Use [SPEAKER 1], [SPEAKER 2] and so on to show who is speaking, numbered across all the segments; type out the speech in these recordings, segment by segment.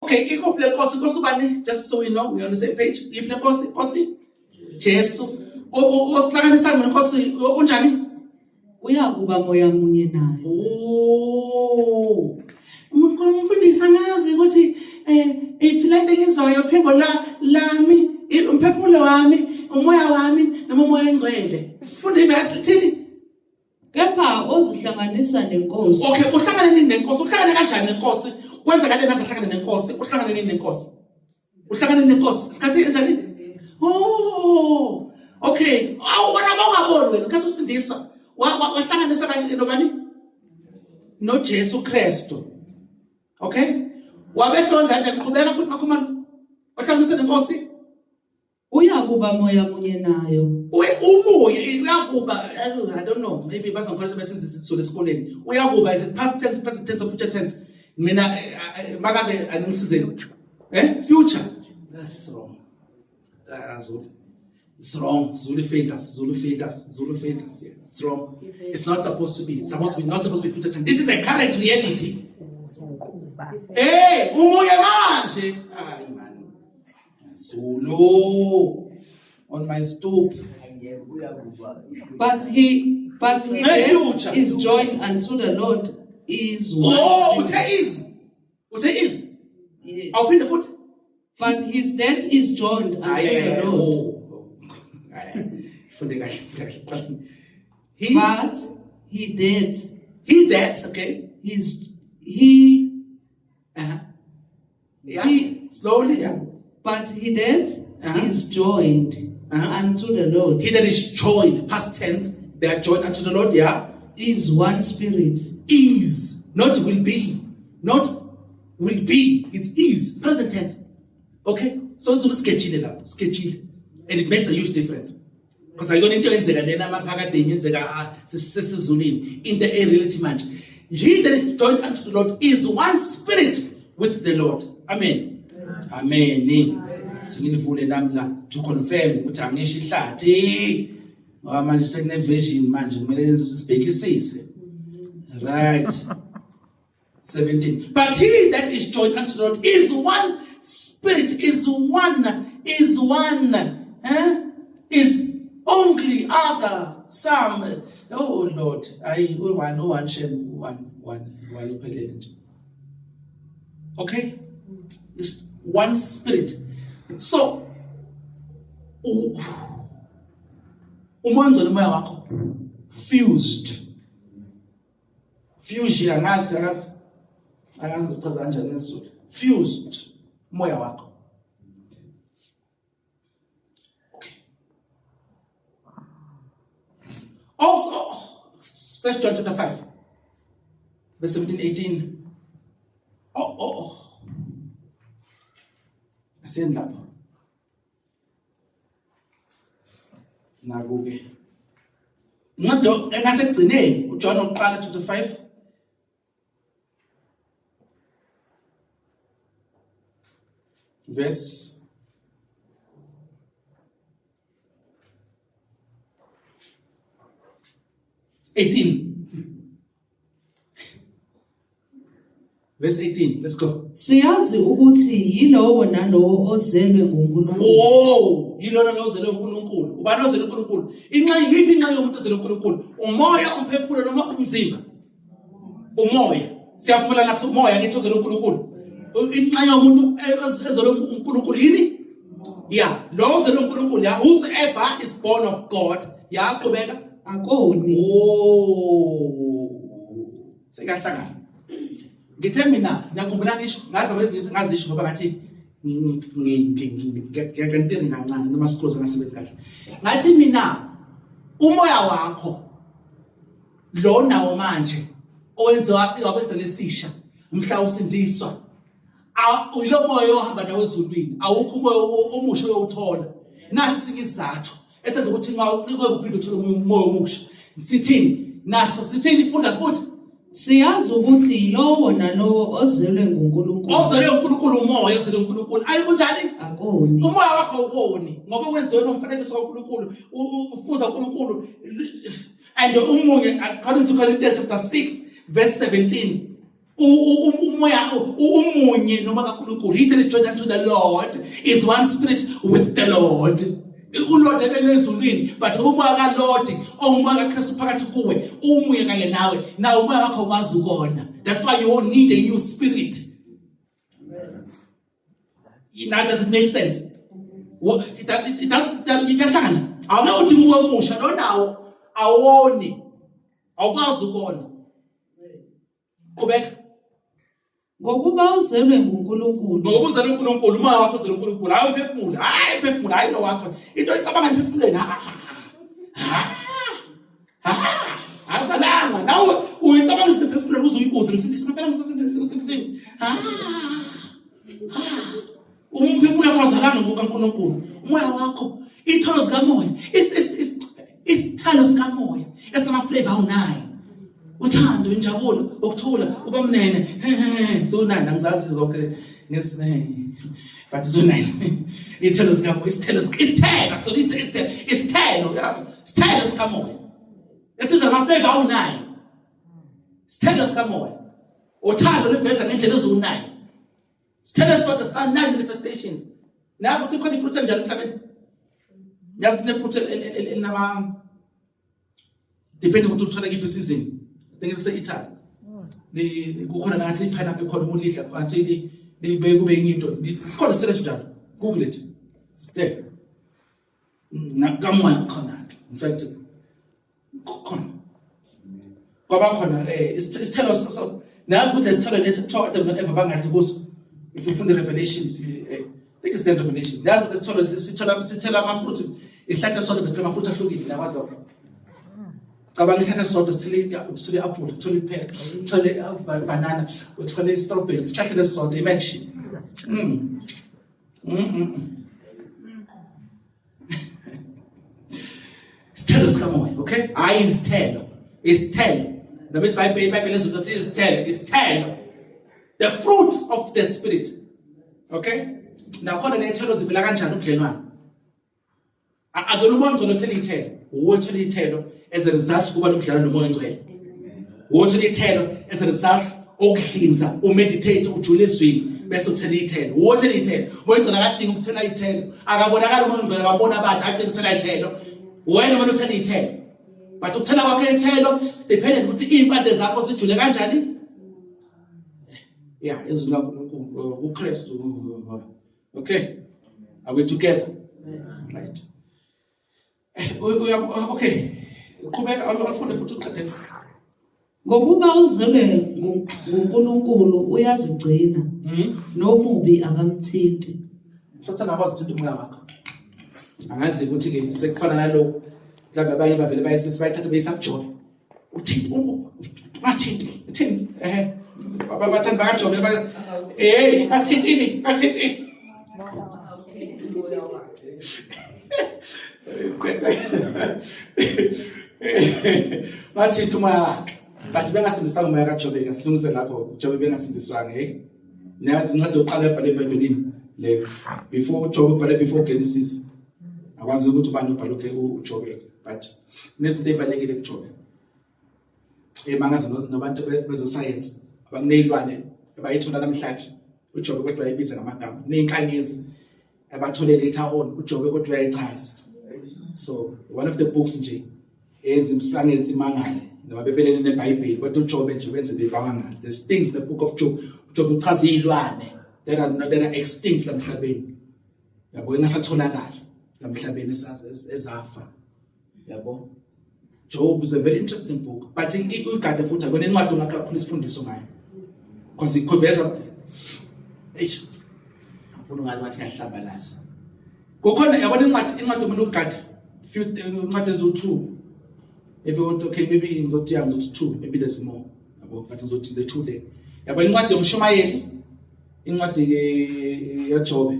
[SPEAKER 1] Okay, ikuphi le nkosi? Inkosi ubani? Just so we know, we on the same page. Iphi le nkosi? Nkosi Jesu. Osihlanganisa nenkosi unjani?
[SPEAKER 2] Uyakuba moya munye nayo.
[SPEAKER 1] Oh. Umfundisi angazi ukuthi eh ithi lento engizwayo phimbo la lami, umphefumulo wami, umoya wami noma umoya ongcwele. Funda ivesi lithini?
[SPEAKER 2] Kepha ozihlanganisa nenkosi.
[SPEAKER 1] Okay, uhlangane nini nenkosi? Uhlangane kanjani nenkosi? Kwenzakaleni aze ahlangane nenkosi? Uhlangane nini nenkosi? Uhlangane nenkosi isikhathi enjani? Oh, okay. Awu wena bawungaboni wena isikhathi usindiswa. Wahlanganisa kanye nobani? NoJesu Kristu. Okay? Wabe senza kanjani? Qhubeka futhi makhumalo. Ohlanganise nenkosi.
[SPEAKER 2] Uyakuba moya munye nayo.
[SPEAKER 1] Umoya uyakuba I don't know maybe bazongikholisa besenza isizulu esikoleni. Uyakuba is it past tense, present tense or future tense? Mina makabe angisizeni. Eh? Future. That's wrong. Zulu. It's wrong. Zulu failed us. Zulu failed us. Zulu failed us. Yeah. It's wrong. It's not supposed to be. It's supposed to be not supposed to be future tense. This is a current reality. Eh, umuye manje. Hayi man. Zulu on my stoop.
[SPEAKER 2] But he that is joined unto the Lord is one.
[SPEAKER 1] Oh, uthe is. Uthe is.
[SPEAKER 2] Yes.
[SPEAKER 1] Awuphinde futhi.
[SPEAKER 2] But his that is joined unto the Lord.
[SPEAKER 1] Oh. Funde kahle, kahle. He
[SPEAKER 2] But he that
[SPEAKER 1] he that okay.
[SPEAKER 2] is he
[SPEAKER 1] Yeah.
[SPEAKER 2] He,
[SPEAKER 1] Slowly, yeah.
[SPEAKER 2] But he that is joined unto the Lord.
[SPEAKER 1] He that is joined, past tense, they are joined unto the Lord, yeah.
[SPEAKER 2] Is one spirit.
[SPEAKER 1] Is, not will be. Not will be. It's is, present tense. Okay? So Zulu sketchile lapho, sketchile. And it makes a huge difference. Because ayikona into eyenzeka lena amaphakadeni yenzeka sesizulwini into e-reality manje. He that is joined unto the Lord is one spirit with the Lord. Amen. Amen. Singilivule nami la to confirm ukuthi angisho ihlathi. Ngoba manje sekune version manje kumele yenze ukuthi sibhekisise. Right. 17. But he that is joined unto the Lord is one spirit, is one, is one, eh? Is only other some. Oh Lord, I one, one shame, one, one, one uphelele nje. Okay? It's one spirit. So umoya ongcwele umoya wakho fused Fusion angazi angazi angazi uchaza kanjani ngesiZulu. Fused umoya wakho. Okay. Also First John chapter 5 verse 17 18. Oh oh oh. Asiyeni lapho. Naku-ke. Incwadi engasekugcineni uJohn wokuqala chapter 5 verse 18. Verse 18. Let's go.
[SPEAKER 2] Siyazi ukuthi yilowo nalowo ozelwe nguNkulunkulu.
[SPEAKER 1] Wow, yilowo nalowo ozelwe nguNkulunkulu. Ubani ozelwe uNkulunkulu? Inxa yiphi inxa yomuntu ozelwe uNkulunkulu? Umoya, umphefumulo noma umzimba? Umoya. Siyavumelana lapho umoya ngithi ozelwe uNkulunkulu. Inxa yomuntu ezelwe uNkulunkulu yini? Yeah, lo ozelwe uNkulunkulu, yeah, whosoever is born of God, yeah, qhubeka.
[SPEAKER 2] Akoni.
[SPEAKER 1] Oh. Sekahlangana. Ngithe mina ngiyakhumbula ngisho ngaze kwezinye ngazisho ngoba ngathi ngiyantiri kancane noma sikhoze ngasebenzi kahle. Ngathi mina umoya wakho lo nawo manje owenziwa wabesidala esisha mhla usindiswa uyilo moya ohamba nawo ezulwini awukho umoya omusha oyowuthola nasi sinye isizathu esenza ukuthi nxa unikwe kuphinde uthole umoya omusha sithini naso sithini funda futhi
[SPEAKER 2] Siyazi ukuthi yilowo nalowo ozelwe nguNkulunkulu.
[SPEAKER 1] Ozelwe uNkulunkulu umoya ozelwe uNkulunkulu. Ayi kunjani?
[SPEAKER 2] Akoni.
[SPEAKER 1] Umoya wakho awukoni ngoba wenziwe nomfanekiso kaNkulunkulu, ufuza uNkulunkulu. And umunye according to Corinthians chapter 6 verse 17. Umoya umunye noma kaNkulunkulu. He that is joined unto the Lord is one spirit with the Lord. ULord ebelezulwini, but umoya kaLord ongumoya kaKristu phakathi kuwe umuye kanye nawe, nawe umoya wakho wazi ukona. That's why you won't need a new spirit. Now does it make sense? What, it, it, it does, iyahlangana. Awungeke udinge umoya omusha lonawo awoni, awukwazi ukona. Qhubeka.
[SPEAKER 2] Ngokuba uzelwe nguNkulunkulu.
[SPEAKER 1] Ngokuba uzelwe uNkulunkulu, umoya wakho uzelwe uNkulunkulu. Hayi uphefumule, hayi uphefumule, hayi lo wakho. Into oyicabanga emphefumulweni. Ha ha. Ha. Asalanga. Nawe uyicabanga izinto emphefumulweni uze uyibuze ngisindisi ngempela ngisindisi. Ha. Ha. Umphefumulo wakho awuzalanga ngokaNkulunkulu. Umoya wakho, itholo zikamoya, isithelo sikamoya esinama-flavor awu-nine. Uthando, injabulo, ukuthula, uba mnene. So-nine, angizazi zonke but zo-nine. Ithelo zikamoya, isithelo, isithelo, actually isithelo, isithelo, isithelo sikamoya. Esiza nama-flavor awu-nine. Isithelo sikamoya. Uthando luveza ngendlela eziwu-nine. Sithelo esisodwa sina nine manifestations. Nazi ukuthi khona ifruit enjalo emhlabeni. Yazi ukuthi nefruit elinama depending ukuthi uthola kiphi season. I think it's Italy. Li kukhona ngathi i-pineapple khona ukulidla ngathi libe kube enye into. Sikhona isithelo esinjalo. Google it. It's there. Nakamoya khona. In fact khona kwaba khona eh isithelo so nazi ukuthi lesithelo lesi kuthiwa Adam no Eva bangadli kuso. If you funda Revelations, I think it's the Revelations, yazi ukuthi isithelo sithola sithela amafruit, isihlahla sodwa besithela amafruit ahlukile. Nakwazi lokho? Cabanga isihlahla sodwa sithele, uthole i-apple, uthole i-pear, uthole i-banana, uthole i-strawberry, isihlahla lesisodwa. Imagine. Isithelo sikamoya, okay? Hayi izithelo, isithelo. Noma iBhayibheli, iBhayibheli lizothi izithelo, isithelo. The fruit of the spirit. Okay? Nakhona lethelo zivela kanjani ubudlelwane? Akona umoya ongcwele othela iy'thelo, wuwe othela iy'thelo as a result kuba nobudlelwane nomoya ongcwele. Wuwe othela iy'thelo as a result okudlinza, umeditate, ujule ezwini bese uthela iy'thelo. Wuwe othela iy'thelo. Umoya ongcwele akadingi ukuthela iy'thelo, akabonakali umoya ongcwele, akabona abantu, akadingi ukuthela iy'thelo. Wena kumele uthele iy'thelo, but ukuthela kwakho iy'thelo dependent ukuthi iy'mpande zakho zijule kanjani ya ezwini laNkulunkulu kuKristu. Okay, are we together? Right. Okay, qhubeka alufunde futhi uqedele.
[SPEAKER 2] Ngokuba uzelwe nguNkulunkulu uyazigcina, nomubi akamthinti.
[SPEAKER 1] Sathane akwazi ukuthinta umoya wakho. Angazi ukuthi-ke sekufana nalokhu mhlawumbe abanye bavele bayithathe beyisa kuJobe. Uthini? Ungathinti, uthini? Ehe. Abathandi bakaJobe hey, bathintini, bathintini. Bathinta umoya wakhe. Bathi bengasindiswanga umoya kaJobe, ke silungise lapho, uJobe bengasindiswanga, hey. Niyazi incwadi yokuqala ebhalwe eBhayibhelini le before uJobe ubhale before Genesis. Akwazi ukuthi ubani ubhale uJobe, but kunezinto ezibalekile kuJobe. Emangazi nabantu bezosayensi abakuneyilwane abayithola namhlanje uJobe kodwa wayibiza ngamagama, nezinkanyezi abathole later on uJobe kodwa uyayichaza. So one of the books nje eyenza imsangensi imangale noma bebelene neBhayibheli, kodwa uJobe nje wenze bebangale. There's things in the book of Job. uJobe uchaza izilwane that are not, that are extinct lamhlabeni, yabo, engasatholakali lamhlabeni, ezafa, yabo. Job is a very interesting book, but uyigade futhi akona incwadi ongakha kakhulu isifundiso ngayo because ikuveza eish ufuna ungathi ngathi ngiyahlambalaza. Kukhona, yabona, incwadi umuntu ugade few incwadi eziwu-2 maybe. Okay, maybe ngizothi ya ngizothi 2, maybe there's more, yabo, but ngizothi le 2 le, yabo, incwadi yomshumayeli, incwadi yaJobe.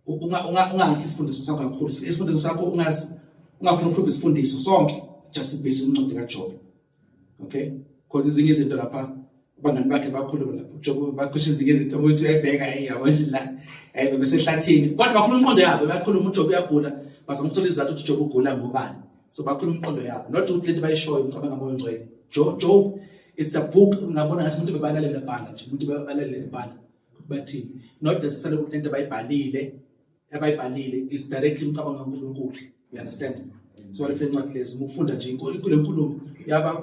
[SPEAKER 1] Ungakhi isifundiso sakho kakhulu, isifundiso sakho ungazi, ungafuni ukuprove isifundiso sonke just based incwadi kaJobe, okay? Because ezinye izinto lapha abangani bakhe bakhuluma lapho uJobe, bakhusha ezinye izinto ukuthi ebheka, hey, yabo la besehlathini, kodwa bakhuluma umqondo yabo, bakhuluma uJobe uyagula, bazama ukuthola izathu ukuthi uJobe ugula ngobani. So bakhuluma umqondo yabo, not ukuthi lento bayishoyo umcabango ngamoya ongcwele. Job It's a book ngabona ngathi umuntu bebalalela bhala nje, umuntu bebalalela bhala bathini. Not necessarily ukuthi lento abayibhalile abayibhalile is directly umcabango kaNkulunkulu. You understand? So what if incwadi lezi uma ufunda nje inkulu enkulumo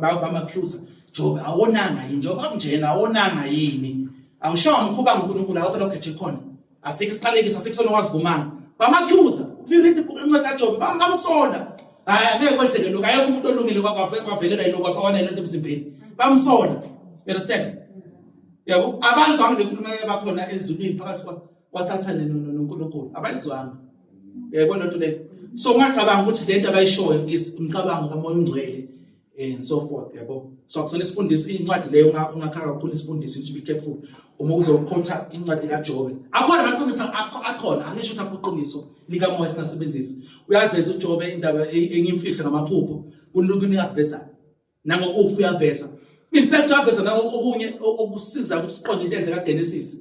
[SPEAKER 1] bama-accuser Jobe awonanga yini njengoba kunjena awonanga yini awushawa mkhuba nguNkulunkulu awukho lokho eje khona asikho isiqalekiso asikho sona kwazivumanga bama-accuser if you read the book incwadi kaJobe bamsola hayi angeke kwenzeke lokho ayekho umuntu olungile kwavelela yilokho akwana lento emzimbeni bamsola you understand yabo abazwanga lenkulumo yabakhona ezulwini phakathi kwaSathane noNkulunkulu abayizwanga uyayibona lento leyo so ungacabanga ukuthi lento abayishoyo is umcabango kaMoya oNgcwele and so forth yabo so akusona isifundisi incwadi leyo ungakha kakhulu isifundisi to be careful uma uzokhotha incwadi kaJobe akhona amaqiniso akhona angisho ukuthi akuqiniso likamoya singasebenzisa uyaveza uJobe indaba enye imfihlo ngamaphupho kunika kuveza nangokufa uyaveza in fact uyaveza nangokunye okusiza ukuthi siqonde into enzeka Genesis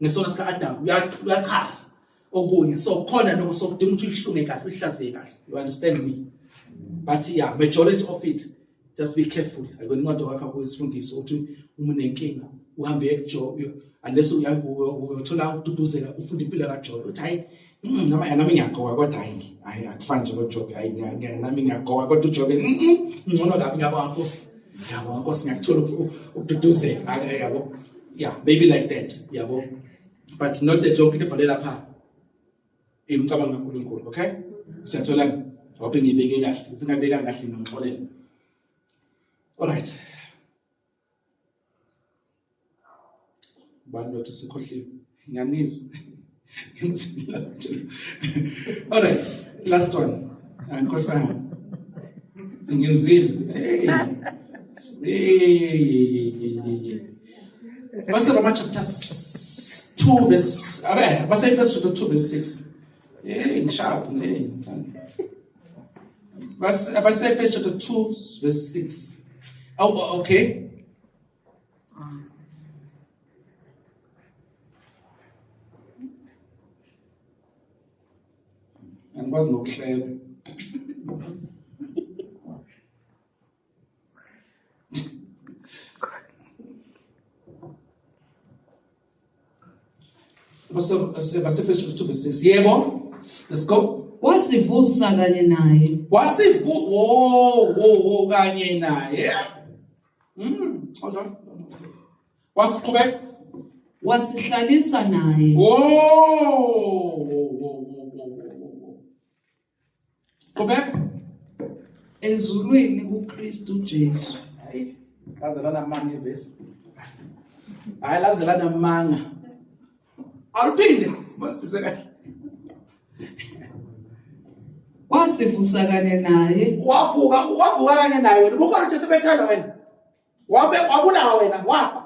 [SPEAKER 1] ngesono sika-Adamu uyachaza okunye so khona lokho sokudinga ukuthi uyihlunge kahle uyihlaziye kahle you understand me but yeah majority of it just be careful akuyona incwadi wakho kuyisifundiso ukuthi uma unenkinga uhambe ekujobe unless uyothola ukududuzeka ufunda impilo kaJobe uthi hayi noma nami ngiyagoka kodwa hayi hayi akufani nje noJobe hayi nami ngiyagoka kodwa uJobe ngcono kabi ngiyabonga Nkosi ngiyabonga Nkosi ngiyakuthola ukududuzeka yabo yeah maybe like that yabo but not that yonke into ebhale lapha imicabango kaNkulunkulu okay siyatholana hope ngiyibeke kahle if ngabeka kahle ngixolele all right bantu bathi sikhohliwe ngiyanizwa all right last one angikhohlwanga ngimzile hey hey Base Roma chapter 2 verse abe base Efeso chapter 2 verse 6 hey ngisharp hey base abase Efeso chapter 2 verse 6 oh okay Angikwazi nokuhleba. Basefeso 2 verse 6. Yebo. Let's go.
[SPEAKER 2] Wasivusa kanye naye.
[SPEAKER 1] Wasivu wo wo wo kanye naye. Hold on. Wasiqhubeka.
[SPEAKER 2] Wasihlalisa naye.
[SPEAKER 1] Wo wo wo wo wo. Qhubeka.
[SPEAKER 2] Ezulwini kuKristu Jesu.
[SPEAKER 1] Hayi, laze lanamanga ivesi. Hayi laze lanamanga. Awuphinde sibosiswe kahle.
[SPEAKER 2] Wasivusa kanye naye.
[SPEAKER 1] Wavuka, wavuka kanye naye wena. Ubukhona uJesu ebethelwa wena. Wabe wabulawa wena, wafa.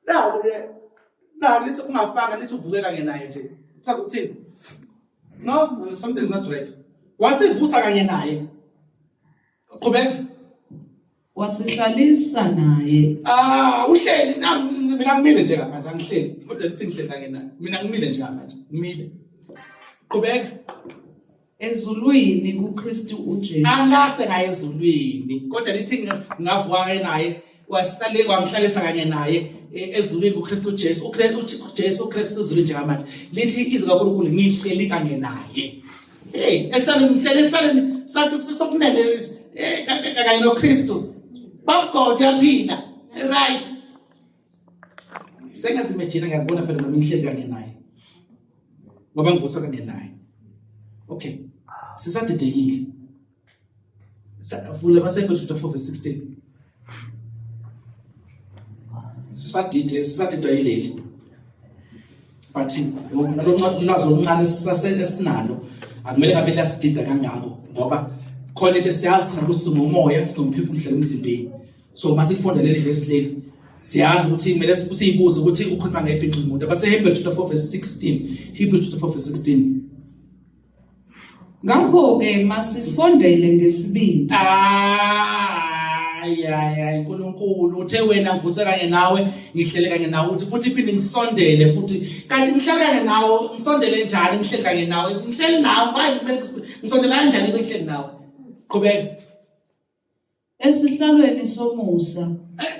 [SPEAKER 1] Nawu ke nawu lithi ungafanga lithi uvuke kanye naye nje. Chaza ukuthini? No, something is not right. Wasivusa kanye naye. Qhubeka.
[SPEAKER 2] Wasihlalisa naye.
[SPEAKER 1] Ah, uhleli na mina ngimile nje manje angihleli. Kodwa lithi ngihleli kanye naye. Mina ngimile nje manje. Ngimile. Qhubeka.
[SPEAKER 2] Ezulwini kuKristu uJesu.
[SPEAKER 1] Angase ngaye ezulwini kodwa lithi ngavuka kanye naye wasihlale wangihlalisa kanye naye ezulwini kuKristu Jesu. uKristu Jesu uKristu ezulwini njengamanje. Lithi izwi kaNkulunkulu ngihleli kanye naye. Hey, esihlaleni ngihleli esihlaleni sakhe sokunene kanye noKristu. Babugod uyaphila. Right. Sengazimagine ngiyazibona phela nami ngihleli kanye naye. Ngoba ngivusa kanye naye. Okay. Sisadidekile. Vula baseBhayibheli chapter 4 verse 16. Sisadide, sisadidwa yileli. But ngalolwazi oluncane esinalo akumele ngabe liyasidida kangako ngoba khona into siyazi thina ukuthi singomoya sinomphefumulo emzimbeni. So uma sifunda leli verse leli siyazi ukuthi kumele siyibuze ukuthi ukhuluma ngephi umuntu. Abase Hebrews chapter 4 verse 16. Hebrews chapter 4 verse 16.
[SPEAKER 2] Ngakho-ke masisondele ngesibindi.
[SPEAKER 1] Ay ay ay uNkulunkulu uthe wena ngivuse kanye nawe ngihlele kanye nawe uthi futhi phinde ngisondele futhi kanti ngihlele kanye nawe ngisondele njani ngihlele kanye nawe ngihleli nawe ngisondela kanjani ngihleli nawe qhubeka.
[SPEAKER 2] Esihlalweni somusa.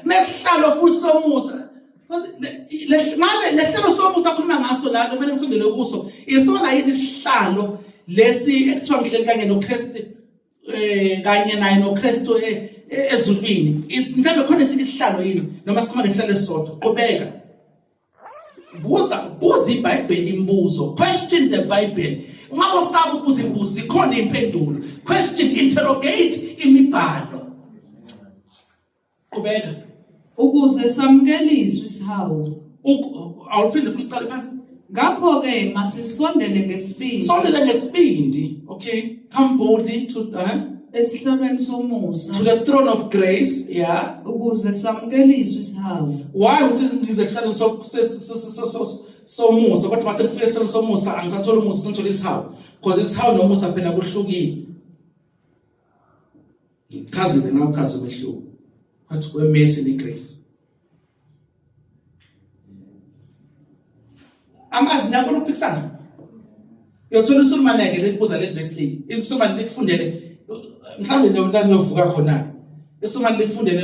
[SPEAKER 1] Nesihlalo futhi somusa. Ngabe lesihlalo somusa akhuluma ngaso la kumele ngisondele kuso isona yini isihlalo lesi ekuthiwa ngihleli kanye noKristu kanye naye noKristu ezulwini? Mhlawumbe khona esinye isihlalo yini noma sikhuluma ngesihlalo esisodwa? Qhubeka. Buza iBhayibheli imibuzo. Question the Bible. Ungabe usaba ukubuza imibuzo, ikhona impendulo. Question, interrogate imibhalo. Qhubeka.
[SPEAKER 2] Ukuze samukeliswe isihawu.
[SPEAKER 1] Awuphinde futhi uqale phansi.
[SPEAKER 2] Ngakho-ke masisondele ngesibindi.
[SPEAKER 1] Sondele ngesibindi. Okay. Come boldly to
[SPEAKER 2] esihlalweni somusa.
[SPEAKER 1] To the throne of grace, yeah.
[SPEAKER 2] Ukuze samukeliswe isihawu.
[SPEAKER 1] Why uthi ngize esihlalweni somusa kodwa mase kufika esihlalweni somusa angisatholi umusa, sengithola isihawu. Because isihawu nomusa phela kuhlukile. Ngichazile na uchaza umehluko phakathi kwe-mercy ne-grace. Angazi nakho ukuphikisana. Uyothola uSulumane-ke lelibuza leli vesi leli. ISulumane likufundele mhlawumbe nomntana uyovuka khona-ke. ISulumane likufundele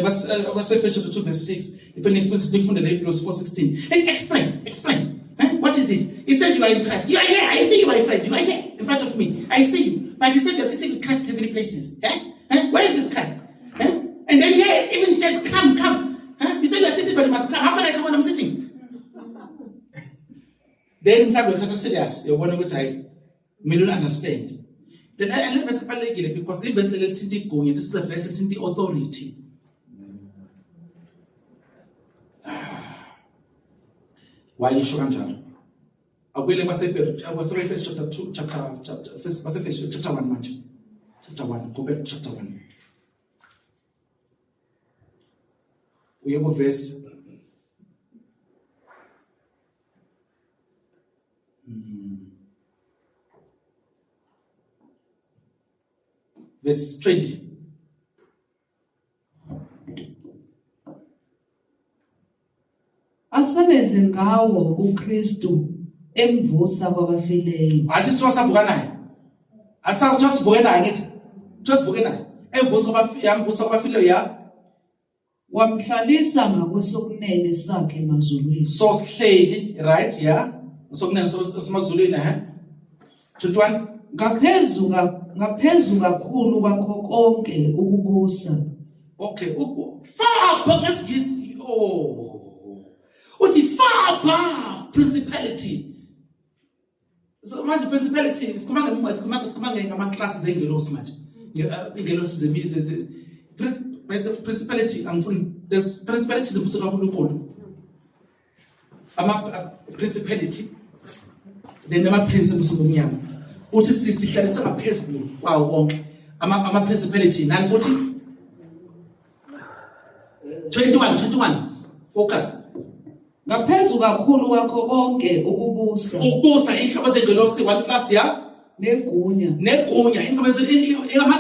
[SPEAKER 1] kwaseEfesu 2 verse 6. Iphinde lifundele Hebrews 4:16. Hey, explain, explain. Huh? What is this? It says you are in Christ. You are here. I see you, my friend. You are here in front of me. I see you. But it says you are sitting with Christ in heavenly places. Eh? Eh? Where is this Christ? Eh? And then here it even says, come, come. Huh? You said you are sitting, but you must come. How can I come when I'm sitting? Then mhlawumbe uthatha serious. Uyobona ukuthi hayi, mina don't understand. Then le verse ibalulekile because ivesi leli lithinta igunya. This is a verse lithinta i-authority. Why ngisho kanjalo? Akuyele kwaseBefeso chapter 2, chapter first kwaseFeso chapter 1 manje. Chapter 1, go back to chapter 1. Uye ku verse verse 20.
[SPEAKER 2] Asebenze ngawo uKristu emvusa kwabafileyo.
[SPEAKER 1] Athi kuthiwa savuka naye. Athi kuthiwa sivuke naye ngithi. Kuthiwa sivuke naye. Emvusa kwabafileyo, yamvusa kwabafileyo ya.
[SPEAKER 2] Wamhlalisa ngakwesokunene sakhe emazulwini.
[SPEAKER 1] So sihleli, right? Yeah. Sokunene semazulwini, eh? 21.
[SPEAKER 2] Ngaphezu kakhulu kwakho konke ukubusa.
[SPEAKER 1] Okay, far above ngesingisi. Oh. Uthi far above principality. So manje principality sikhuluma ngemoya, sikhuluma ngama classes engelosi manje. Ingelosi zemizi principality angifuni there's principalities embuso kaNkulunkulu. Ama principality then ama prince embuso bomnyama. Uthi sisihlalisa ngaphezulu kwawo konke. Ama principality nani futhi 21 focus.
[SPEAKER 2] Ngaphezu kakhulu kwakho konke ukubusa.
[SPEAKER 1] Ukubusa inhlobo zengelosi one class ya
[SPEAKER 2] negunya.
[SPEAKER 1] Negunya inhlobo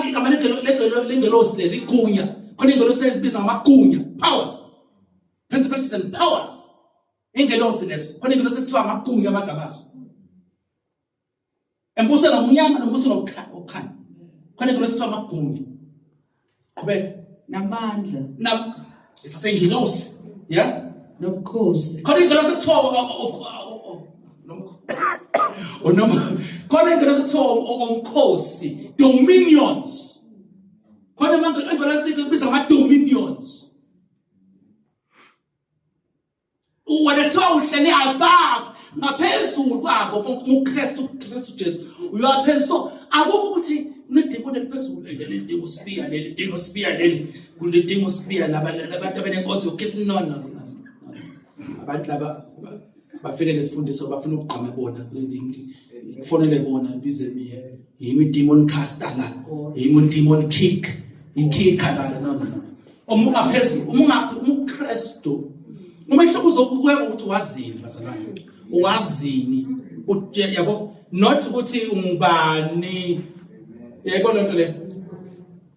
[SPEAKER 1] igama lengelosi leli igunya. Khona ingelosi ezibiza ngamagunya, powers. Principalities and powers. Ingelosi lezo. Khona ingelosi ekuthiwa amagunya amagama azo. Embuso nomnyama nombuso nokukhanya. Khona ingelosi ekuthiwa amagunya. Qhubeka.
[SPEAKER 2] Namandla.
[SPEAKER 1] Na isasengilosi. Yeah?
[SPEAKER 2] Nobukhosi.
[SPEAKER 1] Khona ingelosi ekuthiwa khona ingelosi ekuthiwa omkhosi, dominions. Khona ingelosi ekubizwa ngama-dominions. Wena kuthiwa uhleli above ngaphezulu kwako konke uKristu, uKristu Jesu uyaphezulu. So akukho ukuthi kunedimoni eliphezulu, leli lidinga usibiya, leli lidinga usibiya, leli kulidinga usibiya, laba abantu abanenkonzo yokukhipha. No, no, no. Abantu laba bafike nesifundiso bafuna ukugqama bona, kufonele bona, bize mina yimi demon caster la, yimi demon kick, ikhikha la. No, no, no. Uma ungaphezulu, uma uKristu, umehluko uzokuya ukuthi wazini bazalwane, wazini yabo, not ukuthi ungubani. Yayibona lento le.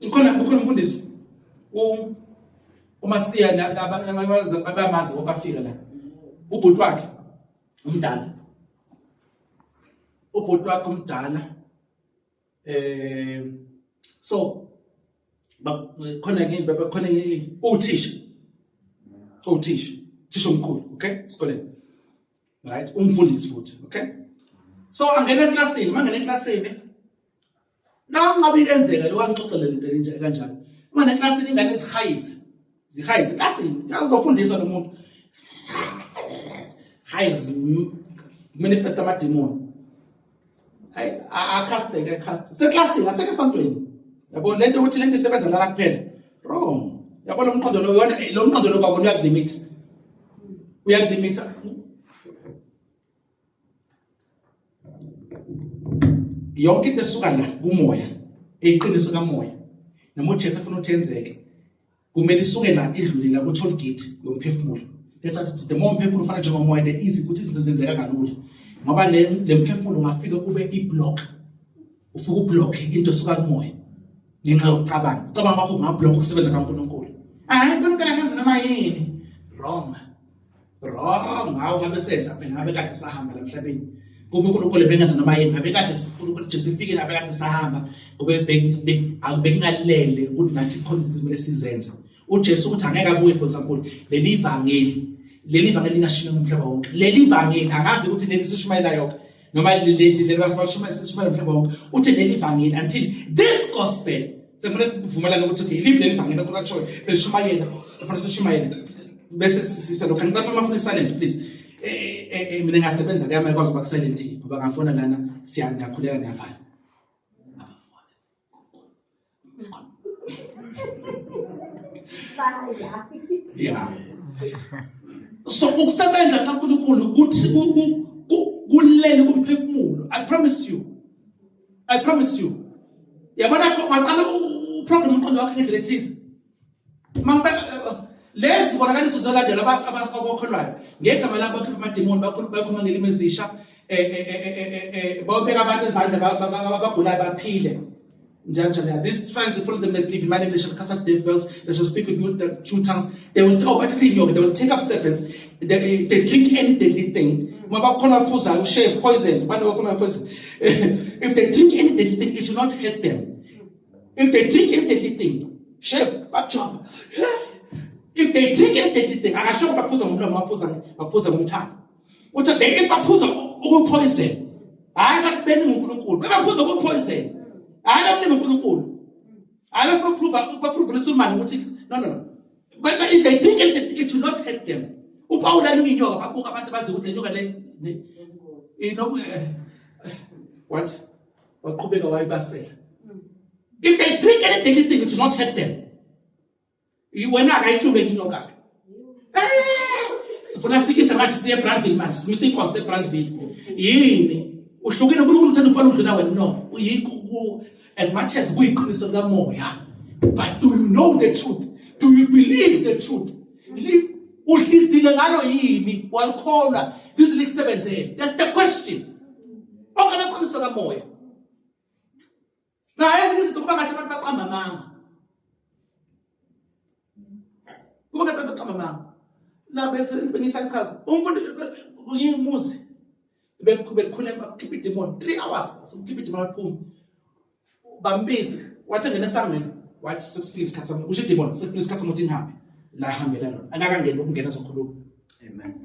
[SPEAKER 1] Ukhona umfundisi uMasiya nabamazi bafika la, ubhuti wakhe umdala, ubhuti wakhe umdala so Khona ke khona uthisha. Uthisha, uthisha omkhulu, okay? Esikoleni. Right? Umfundisi futhi, okay? So angena eklasini, mangena eklasini Nganqaba iyenzeka lo wangixoxela lento enje kanjalo. Uma neklasini ingane ezihayise. Zihayise eklasini. Uyazofundisa lo muntu. Hayiz manifest amademoni. Hayi acaste ke cast. Seklasini aseke esontweni. Yabo lento ukuthi lento isebenza lana kuphela. Wrong. Yabo lo mqondo lo yona lo mqondo lo kwakona uyakulimita. Uyakulimita. Yonke into esuka la kumoya eyiqiniso kamoya noma uJesu efuna ukuthi yenzeke kumele isuke la idlule la ku-toll gate yomphefumulo. That's why the more umphefumulo ufana njengomoya, the easy ukuthi izinto zenzeka kalula, ngoba le mphefumulo ungafika kube i-block, ufike ublock into esuka kumoya ngenxa yokucabanga. Ucabanga kwakho kungablock ukusebenza kaNkulunkulu. Hayi, uNkulunkulu angenza noma yini. Wrong, wrong. Hawu, ngabe senza phela, ngabe kade sahamba la emhlabeni kube uNkulunkulu bengenza noma yini, ngabe kade uNkulunkulu Jesu efike, ngabe kade sahamba. Bekungalele ukuthi nathi khona izinto kumele sizenze. uJesu ukuthi angeke abuye, for example, leli vangeli, leli vangeli lingashintsha umhlaba wonke. Leli vangeli, angazi ukuthi leli sishumayela yonke noma leli basishumayela umhlaba wonke. Uthi leli vangeli, until this gospel, sekumele sivumelane ukuthi okay, yiliphi leli vangeli okulashoyo lelishumayela, kufanele sishumayele bese sisalokhu. Ngicela amafoni silent, please. Mina ngasebenza kuyama ikwazi ukuba silent ngoba ngafona lana, siya ngiyakhuleka, ngiyavala. Yeah, so ukusebenza kaNkulunkulu kuthi kulele kumphefumulo. I promise you, I promise you. Yabona, waqala uprogram umqondo wakhe ngendlela ethize. Mangibeka lezi zibonakaliso zolandela abakholwayo ngegama labo, bakhipha amademoni, bakhuluma ngelimi ezisha, bayobeka abantu ezandla abagulayo baphile, njalo njalo. These signs will follow them that believe. In my name they shall cast out devils, they shall speak with new true tongues, they will, oh, bathathe inyoka, they will take up serpents, if they drink any deadly thing, ngoba kukhona baphuzayo ushave poison, abantu bakhona poison, if they drink any deadly thing, it will not hurt them. If they drink any deadly thing, shave bakujova, if they drink any deadly thing, akasho baphuza ngomlomo, baphuza ngomthambo. Uthi they, if baphuza ukupoison, hayi bathi beningi uNkulunkulu, bebaphuza ukupoison, hayi bamningi uNkulunkulu, hayi bafuna ukuprove, baprove lisulumane ukuthi no, no, no, but if they drink it, it will not hurt them. UPawulu aluka inyoka, babuka abantu bazi ukuthi le nyoka le ino what, waqhubeka wayibasela. If they drink any deadly thing, it will not hurt them. Wena akayihlubeki inyoka ke. Sifuna sikise manje, siye eBrandville manje, simise inkonzo eBrandville. Yini uhlukile? uNkulunkulu uthanda uPawulu udlula wena? No, uyikho as much as kuyiqiniso likamoya, but do you know the truth? Do you believe the truth? Uhlizile ngalo yini, walikholwa lize likusebenzele? That's the question. Onke amaqiniso kamoya naye, ezinye izinto kuba ngathi abantu baqamba amanga, kuba ngathi abantu baqamba amanga. La bese bengisachaza umfundi ngimuzi bekukhuleka, bakhipha idemon 3 hours, simkhipha idemon aphuma, bambiza, wathi ngena esangweni, wathi sesifike isikhathi sami, kusho idemon, sesifike isikhathi sami ukuthi ngihambe la, hambela lona akakangeni ukungena zokhuluma. Amen.